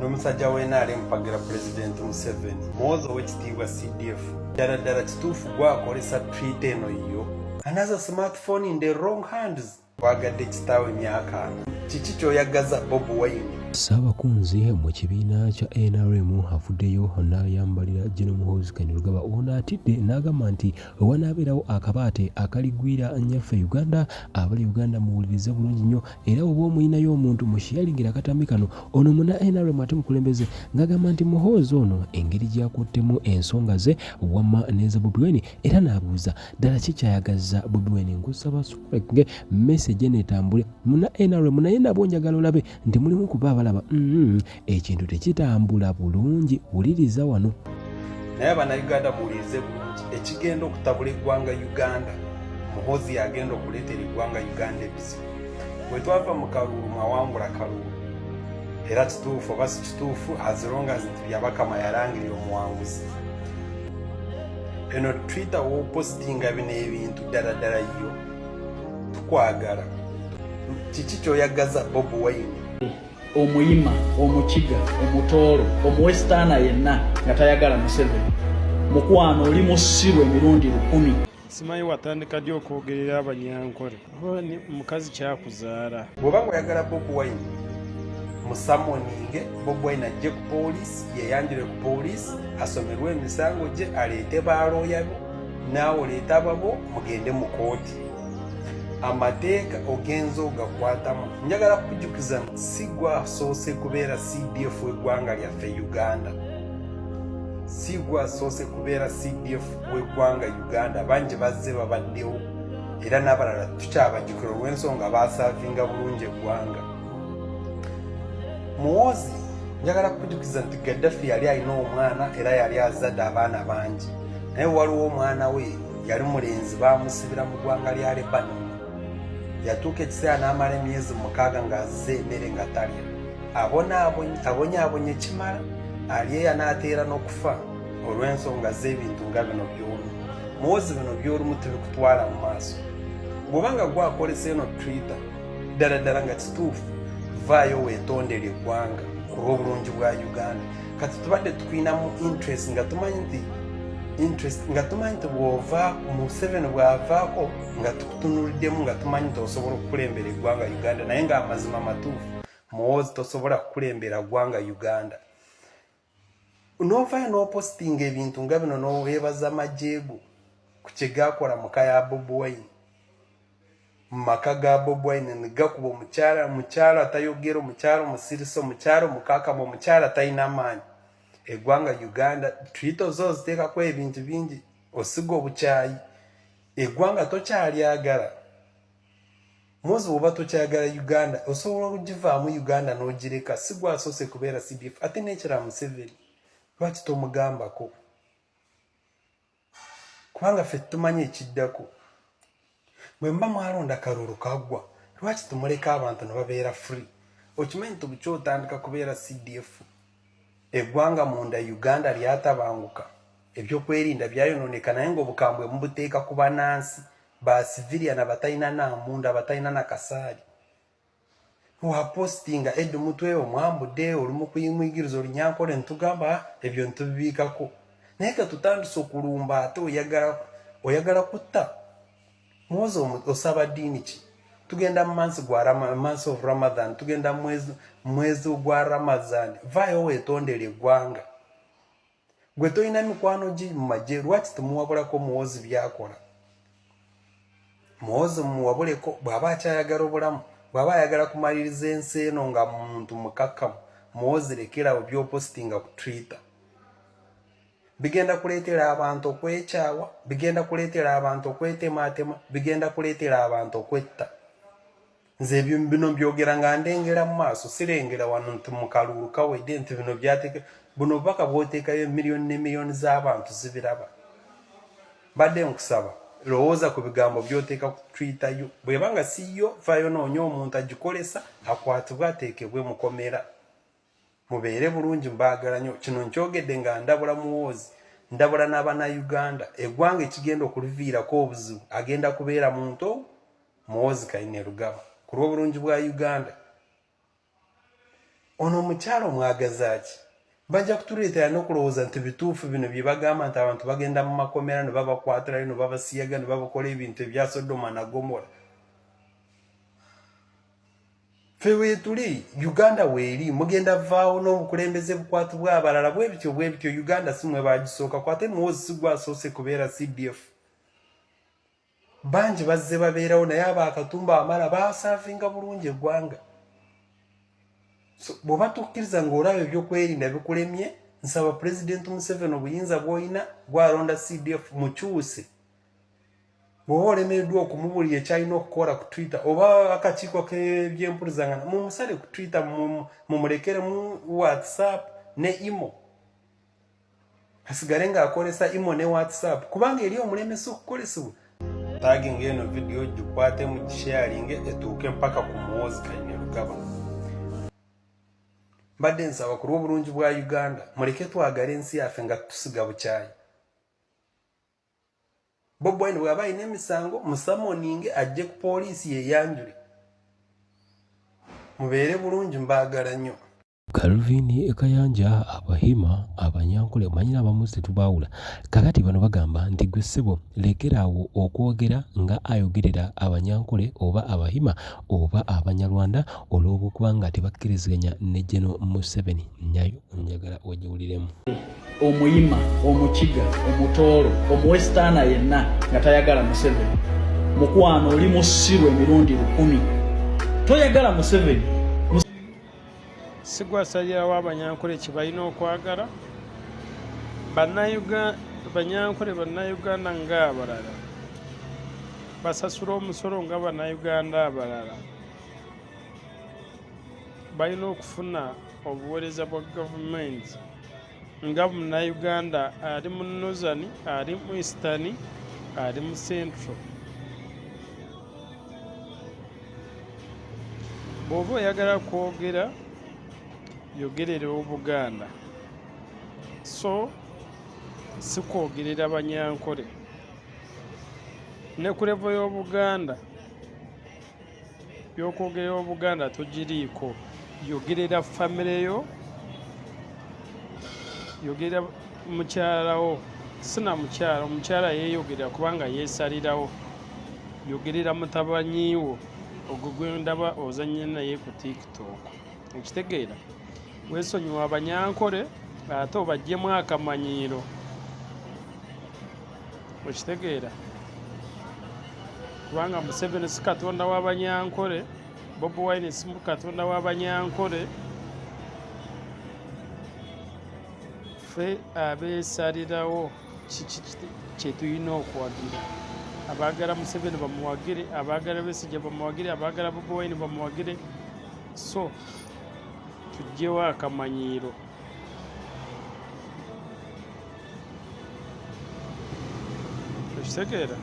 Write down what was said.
N'omusajja w'NRM mpagira Pulezidenti Museveni. Muhoozi ow'ekitiibwa CDF, ddala ddala kituufu gwakolesa Twitter eno yo? Another smartphone in the wrong hands. Wagadde kitaawe emyaka 40. Kiki ky'oyagaza Bobi Wine? Ssaabakunzi mu kibiina kya nrm avuddeyo n'ayambalira Gen Muhoozi Kainerugaba ono atidde n'agamba nti we wanaabeerawo akabaate akaligwira nnyaffe Uganda abali Uganda muwulirize bulungi nnyo era oba omuyinayo omuntu mushiyalingira akatambi kano ono muna nrm ate mukulembeze ng'agamba nti Muhoozi ono engeri gy'akuttemu ensonga ze wamma n'eza Bobi Wine era n'abuuza ddala ki kyayagazza Bobi Wine nkusaba sukuleke message eno etambule muna nrm naye nabo njagala olabe nti mulimu kuba abalaba ekintu tekitambula bulungi wuliriza wano. Naye abanauganda muwulirize bulungi ekigenda okutabula eggwanga Uganda Muhoozi yagenda okuleetera eggwanga Uganda ebizibu. Bwe twava mu kalulu mwawangula kalulu era kituufu oba si kituufu as long as nti Byabakama yalangirira omuwanguzi. Eno Twitter wopositinga bino ebintu ddala ddala yo tukwagala. Kiki kyoyagaza Bobi Wine? Omuyima, Omukiga, Omutooro, Omuwesitaana yenna nga tayagala Museveni, mukwano oli musiru emirundi 1000. Simanyi watandika ddi okwogerera Abanyankole oba mukazi kyakuzaala. Bw'oba ng'oyagala Bobi Wine musamoninge Bobi Wine ajje ku poliisi, yeeyanjule ku poliisi, asomerwe emisango gye, aleete balooya bo, naawe oleete ababo mugende mu kooti. Amateeka ogenza ogakwatamu. Njagala kukujjukiza nti si gwe asoose kubeera CDF w'eggwanga lyaffe Uganda. Si gwe asoose kubeera CDF w'eggwanga Uganda, bangi bazze babaddewo era n'abalala tukyabajjukira olw'ensonga baasaavinga bulungi eggwanga. Muhoozi njagala kukujjukiza nti Gaddafi yali alina omwana era yali azadde abaana bangi, naye waliwo omwana we yali mulenzi baamusibira mu ggwanga lya Lebanon. Yatuuka ekiseera n'amala emyezi 6 ng'azze emmere nga talya, abonyaabonye kimala alyeya n'ateera n'okufa olw'ensonga z'ebintu nga bino by'olumu. Muhoozi bino by'olumu tubikutwala mu maaso. Bw'oba nga gwakolesa eno Twitter ddala ddala nga kituufu, vaayo weetondere eggwanga ku lw'obulungi bwa Uganda. Kati tubadde tukulinamu interest nga tumanyi nti interest nga tumanyi nti bw'ova Museveni bw'avaako nga tukutunuliddemu nga tumanyi nti osobola okukulembera eggwanga Uganda, naye ng'amazima matuufu Muhoozi tosobola kukulembera ggwanga Uganda. N'ovaayo n'opositinga ebintu nga bino n'oweebaza magye go ku kye gaakola muka ya Bobi Wine, mu maka ga Bobi Wine ne gakuba omukyala, omukyala atayogera, omukyala omusirisa, omukyala omukakamu, omukyala atalina maanyi. Eggwanga Uganda Twitter zo oziteekako ebintu bingi, osiga obukyayi, eggwanga tokyalyagala. Muhoozi bw'oba tokyagala Uganda osobola okugivaamu Uganda n'ogireka, si gwe asoose kubeera CDF. Ate n'ekirala Museveni lwaki tomugambako? Kubanga ffe tumanyi ekiddako. Bwe muba mwalonda kalulu kaggwa, lwaki tumuleka abantu ne babeera free? Okimanyi nti bukya otandika kubeera CDF, eggwanga munda Uganda lyatabanguka, ebyokwerinda byayonooneka naye ng'obukambwe mubuteeka ku bannansi ba civilian abatalina namunda, abatalina na kasaali. Wapositinga Eddie Mutwe omwambudde olumu kuyimwigiriza olunyankole ntugamba ebyo ntubibiikako, naye katutandise okulumba ate oyagala kutta. Muhoozi osaba ddiini ki? Tugenda mu months gwa months of Ramadan, tugenda mwezi gwa Ramazan, vaayo weetondere eggwanga. Gwe tolina mikwano gi mu magye, lwaki tumuwabulako Muhoozi by'akola? Muhoozi mumuwabuleko bw'aba akyayagala obulamu, bw'aba ayagala kumaliriza ensi eno nga muntu mukakkamu. Muhoozi lekerawo by'opositinga ku Twitter. Bigenda kuleetera abantu okwekyawa, bigenda kuleetera abantu okwetematema, bigenda kuleetera abantu okwetta. Nze ebyo bino mbyogera nga ndengera mu maaso, sirengera wano nti mu kalulu kawedde nti bino byateeka, buno obubaka bw'oteekayo miliyoni ne miliyoni z'abantu zibiraba. Mbadde nkusaba lowooza ku bigambo by'oteeka ku Twitter yo, bw'eba nga si yo vaayo noonya omuntu agikolesa akwatibwe ateekebwe mu komera. Mubeere bulungi, mbaagala nnyo. Kino nkyogedde nga ndabula Muhoozi, ndabula n'Abannayuganda, eggwanga ekigenda okuliviirako obuzibu agenda kubeera muntu Muhoozi Kainerugaba ku lw'obulungi bwa Uganda. Ono omukyala omwagaza ki? Bajja kutuleetera n'okulowooza nti bituufu bino bye bagamba nti abantu bagenda mu makomera ne babakwatirayo ne babasiyaga ne babakola ebintu ebya Sodoma na Gomora. Ffe weetuli, Uganda weeri, mugenda vaawo n'obukulembeze bukwatibwa abalala bwe bityo bwe bityo. Uganda si mwe baagisookako ate Muhoozi si gwe asoose kubeera CDF. Bangi bazze babeerawo naye aba Katumba Wamala baasaavinga bulungi eggwanga. So bw'oba tokkiriza ng'olaba ebyokwerinda bikulemye, nsaba Pulezidenti Museveni obuyinza bw'olina gw'alonda CDF mukyuse. Bw'oba olemereddwa okumubuulira ekyalina okukola ku Twitter oba akakiiko k'ebyempulizangana mumusale ku Twitter mumulekeremu WhatsApp ne imo. Asigale ng'akozesa imo ne WhatsApp kubanga eri omulemesa okukolesebwa. Tagging eno video gikwate mu gisharinge etuuke mpaka ku Muhoozi Kainerugaba. Mbadde nsaba ku lw'obulungi bwa Uganda muleke twagale ensi yaffe nga tusiga bukyayi. Bobi Wine bw'aba alina emisango musamoninge ajje ku poliisi yeeyanjule. Mubeere bulungi, mbaagala nnyo. Calvin Kayanja, Abahima, Abanyankole omanyi n'abamu tetubaawula. Kaakati bano bagamba nti ggwe ssebo lekera awo okwogera nga ayogerera Abanyankole oba Abahima oba Abanyarwanda olw'okuba nga tebakkiriziganya ne General Museveni. Nayo njagala ogiwuliremu. Omuyima, Omukiga, Omutooro, Omuwesitaana yenna nga tayagala Museveni, mukwano oli musiru emirundi 1000. Toyagala Museveni. Sigwasalirawo Abanyankole kye balina okwagala. Banyankole Bannayuganda ng'abalala basasula omusolo nga Bannayuganda abalala, balina okufuna obuweereza bwa gavumenti nga Munnayuganda ali mu Northern, ali mu Eastern, ali mu Central. Bw'oba oyagala kwogera, yogerera Obuganda, so si kwogerera Banyankole. Ne ku levo y'Obuganda, by'okwogerera Obuganda togiriiko. Yogerera famire yo, yogerera mukyala wo, si na mukyala, omukyala yeeyogerera kubanga yeesalirawo. Yogerera mutabanyi wo, ogwo gwe ndaba ozannya naye ku TikTok. Okitegeera? Weesonyiwe Abanyankole ate obaggyemu akamanyiiro. Okitegeera? Kubanga Museveni si katonda w'Abanyankole, Bobi Wine si katonda w'Abanyankole. Ffe abeesalirawo kiki kye tulina okuwagira. Abaagala Museveni bamuwagire, abaagala Besigye bamuwagire, abaagala Bobi Wine bamuwagire. So tuggyewo akamanyiiro. Okitegeera?